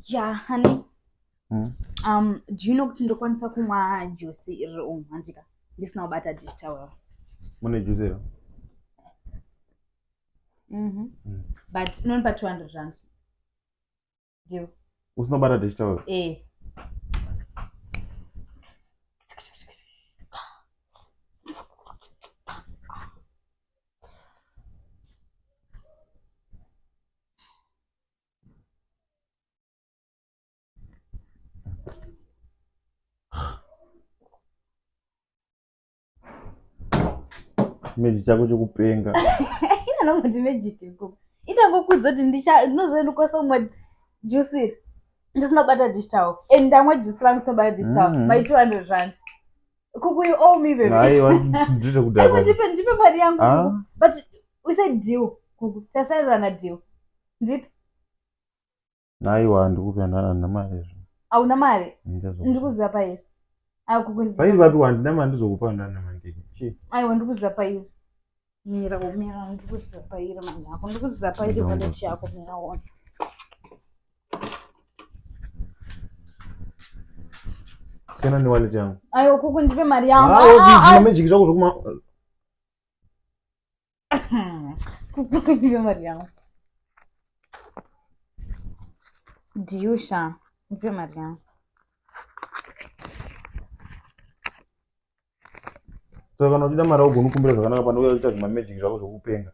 Yeah, honey. Do you know kuti ndokwanisa kumwa juice iri umu handika ndisina kubata dish towel? Mune juice here? But inonipa 200 rand. Deal. Usina kubata dish towel? Eh. Magic chako chekupenga. Inanongoti magic ikoko. Itangokudza kuti ndinoziva ndikwanisa kumwa juice iri ndisina kubata dish towel. And ndamwa juice rangu ndisina kubata dish towel. My 200 rand. Kuku, you owe me, baby. Aiwa, ndite kudhakwa. Aiwa, ndipe mari yangu. Ah. But we said deal, Kuku. Tasairana deal. Ndipe. Aiwa, ndikupe, handina mari izvo. Hauna mari? Ndichazokupa. Ndikuziva pairi. Aiwa, Kuku, ndipe. Pairi papi? Handina mari, ndizokupa, handina mari. Chii? Aiwa, ndikuziva pairi. Mira, mira, ndikuziva pairi mani yako. Ndikuziva pairi Ndongo. wallet yako, mira uone. Siyana newallet yangu. Aiwa, Kuku, ndipe mari yangu. Ah, Ah, ah, zvima magic zvako zvokuma. ah. Kuku, ndipe mari yangu. Deal sha. Ndipe mari yangu. Saka kana uchida mari augoni kukumbira zvakanaka, panouya uchiita zvima magic zvako zvokupenga.